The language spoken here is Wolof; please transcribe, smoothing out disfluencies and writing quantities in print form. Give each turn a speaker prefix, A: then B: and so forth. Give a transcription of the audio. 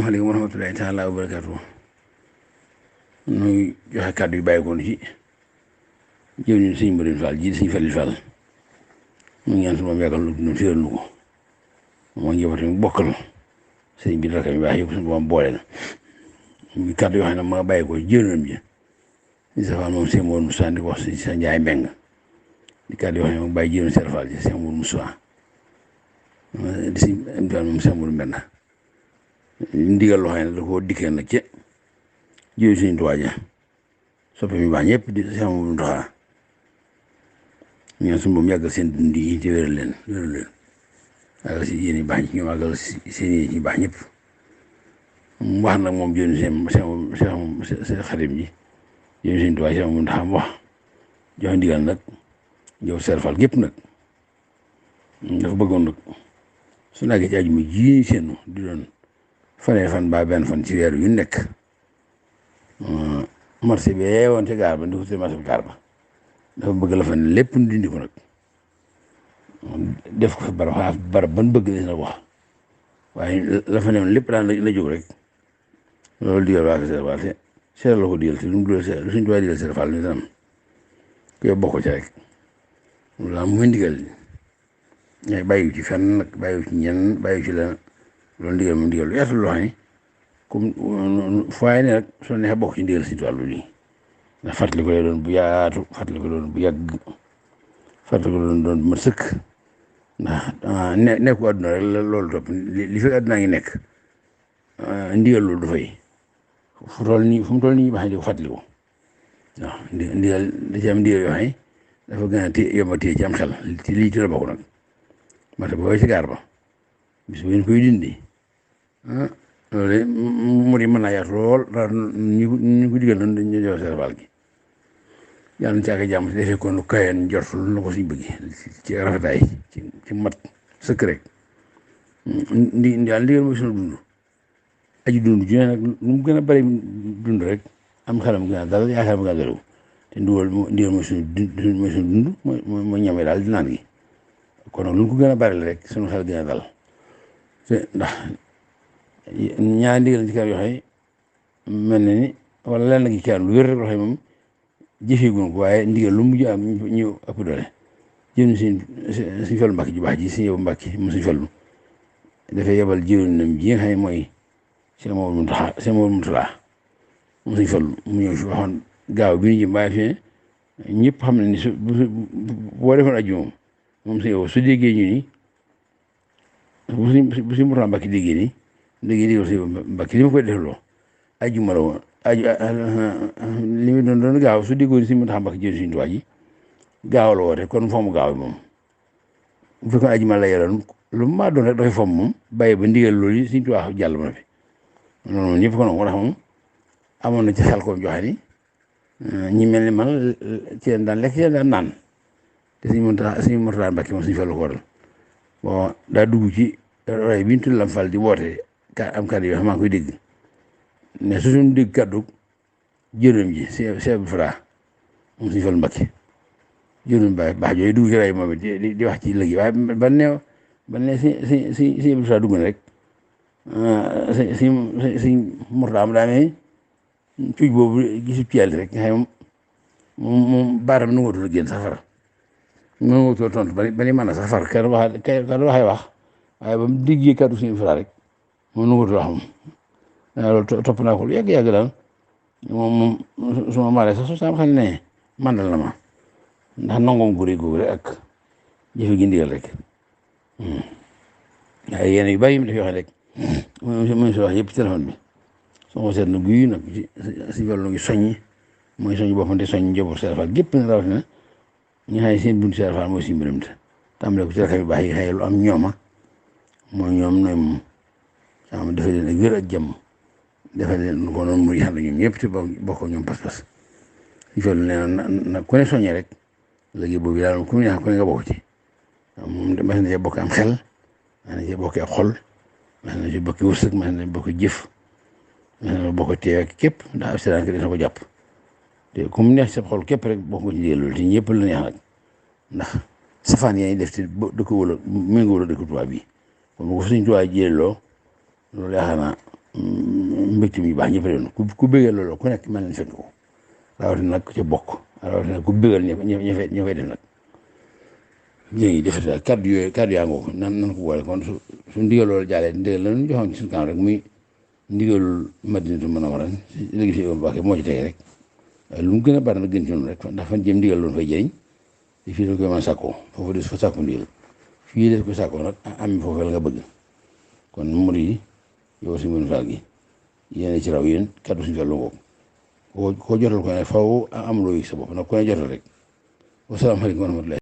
A: asalaamaaleykum wa rahmatulahi taala wa barakaatu. nuy joxe kàddu yu bàyyi ko ci jëw ñu sëñ Mbërin Fall ji sëñ Falil Fall mu ñaan su moom yàggal nu téeral nu ko moo njaboote mu bokkal sëñ bi rakam yu baax yëpp suñu boom boole na ñu kàddu yoo xam ne ma bàyyi ko jëwinam ji ñu safaan moom sëñ Mourou Moussa di wax si sa Njaay Mbeng di kàddu yoo xam ne ma bàyyi jëwin Serap Fall ji sëñ Mourou Moussa di sëñ Fall moom sëñ Mourou Mbenn ndigal loo xam ne da koo dikkee nag ci jiw suñu tuwaay ja soppe mi baax ñëpp di Seex Mountakha ñaan suñu boom yàggal seen dund yi te wéral leen àggal si yéen yi baax ñi ñoom àggal seen yéen yi baax ñëpp mu wax nag moom jëwni seen xarit ji jëwni suñu tuwaay Seex Mountakha mu wax joxe ndigal nag jow serfal gépp nag dafa bëggoon nag su naagee ci aju mi ji seenu di doon fanee fan ba benn fan ci weer yu nekk marché bi woon ci gaar ba ndi ko ci marché bi gaar ba dafa bëgg la fa ne lépp nu dindi ko nag def ko fi barab ban bëgg des na wax waaye la fa ne woon lépp daan la jóg rek loolu digal waa Kër Fall te seeral la ko digal te lu mu dugal lu suñ tuwaay digal Kër Fall ni tanam koy bokk ci rek loolu daal muy ndigal ñay bàyyi ci fenn nag bàyyi ci ñenn bàyyi ci la loolu ndigal moom ndigal lu yaatu loo xam ne comme fooy ne rek soo neexee bokk ci ndigal si wàllu lii ndax fàttali ko lay doon bu yaatu fàttali ko doon bu yàgg fàttali ko doon bu mat sëkk ndax nekku àdduna rek loolu topp li fi àdduna ngi nekk ndigal loolu du fay fu mu toll nii baax di ko fàttali ko waaw ndigal da ci am ndigal yoo xam ne dafa gën a yomb a téye ci am xel ci lii ci la bokk nag mate booy ci gaar ba bis bu ngeen koy dindi loolu mu di mën naa yaatu lool ndax ñu ko digal noonu dañu jox Serigne Fall gi yàlla na caaka jàmm si defee ko nu kayoon jortul na ko suñ bëgg ci rafetaay ci mat sëkk rek daal ndigal mooy sunu dund aji dund ju ne nag lu mu gën a bari dund rek am xelam gën a dal yaakaar mu gën a dalaw te ndigal mooy sunu dund mooy ñame daal di naan gi kon nag lu mu ko gën a bari rek sunu xel gën a dal te ndax ñaari ndigal ci kër yoo xam ne mel na ni wala lenn gi kër lu wér rek loo xam ne moom jëfeeguñ ko waaye ndigal lu mujj am ñu ëpp doole jënd suñ Fallu Mbacké ju baax ji suñ yow Mbacké mu suñ Fallu dafay yebal jëwriñam ji nga xam ne mooy Cheikh Mountakha mu suñ Fallu mu ñëw fi waxoon gaaw bi ñu jëm waaye fi ñëpp xam ne ni su boo defoon aju moom suñ yow su déggee ñu ni bu suñ Mountakha Mbacké déggee ni léegi di si Mbacké li ma koy defloo ajjuma la woon li mu doon gaaw su déggoon si Mountakha Mbacké jël suñu tuwaay ji gaaw la woote kon fomm gaaw moom bu fekkoon ajjuma la yoroon lu mu maa doon rek dafay fomm moom bàyyi ba ndigal loolu yi suñu tuwaay jàll ma fi noonu moom ñëpp ko noonu ndax moom amoon na ci xel ko joxe ni ñi mel ni man ci leen daan lekk ci leen daan naan te suñu Mountakha Mbacké moom suñu Fallu ko waral bon daa dugg ci roy bi ñu tudd Lam Fall di woote am kàddu yoo xam maa ngi koy dégg mais su suñu dégg kàddu jërëm ji Cheikh Fra moom suñu Fallu Mbacké jërëm baax jooyu dugg ci rajo moom it di wax ci léegi waaye ban ne si Fra dugg na rek si Mourtada am daa ne cuuj boobu gisu ci yàlla rek nga xam moom baatam nu ngootul a génn sax far nu ngootul tontu ba ni mën a sax far kenn waxee wax waaye ba mu déggee kàddu suñu Fra rek moom nu ngootul wax moom loolu topp naa ko lu yàgg daal moom su ma maalee sax su sama xam ne mandal na ma ndax nangoom gu réy rek ak jëfe gi ndigal rek waaye yéen yu bari yi mu def yoo xam rek mooy si wax yëpp ci téléphone bi soo ko seet na guy nag si wàllu ngi soññ mooy soññ boppam te soññ njaboot Serigne Fall gépp na rawatina ñi xam ne seen buntu Serigne Fall mooy si mbiram te tàmbale ko ci rakam yu baax yi xëy lu am ñooma mooy ñoom nooy moom sama defee leen ak wér ak jàmm defee leen ko noonu muy xam ne ñoom ñëpp te bokk ñoom pas-pas si Fallu nee na ku ne soññee rek léegi boobu daal ku ne nga bokk ci moom mas na cee bokk am xel mas na cee bokk ak xol mas na cee bokk wërsëg mas na cee bokk jëf mas na bokk teew ak képp ndax ab sédaan dina ko jàpp te ku mu neex sa xol képp rek bokk nga ci ndigal loolu te ñëpp la neex nag ndax safaan yaa ngi def te dëkk wala méngoo wala dëkk tubaab bi kon bu ko suñ tubaab jëleloo loolu yaakaar naa mbégte mi baax ñëpp a doon ku bëggee loolu ku nekk mel nañ fekk ko rawatina nag ku ca bokk rawatina ku bëggal ña fay def nag léegi defati daal kàddu yaa ngoo ko nan ko boole kon su ndigal loolu jàllee ndigal la ñu joxoon ci suñu kanam rek muy ndigalul Madinatu Munawwara si léegi si Mbacké moo ci tege rek waaye lu mu gën a bari nag gën ci noonu rek ndax fan jëm ndigal loolu fay jëriñ te fii la koy mën a sàkkoo foofu des ko sàkku ndigal fii des ko sàkkoo nag am foofu la nga bëgg kon murid yi yow si mën faal gi yéen ci raw yéen kaddu suñu fàllu ngoog koo jotal ko ne faw am loo yëg sa bopp nag ku ne jotal rek wasalaamaaleykum wa rahmatulah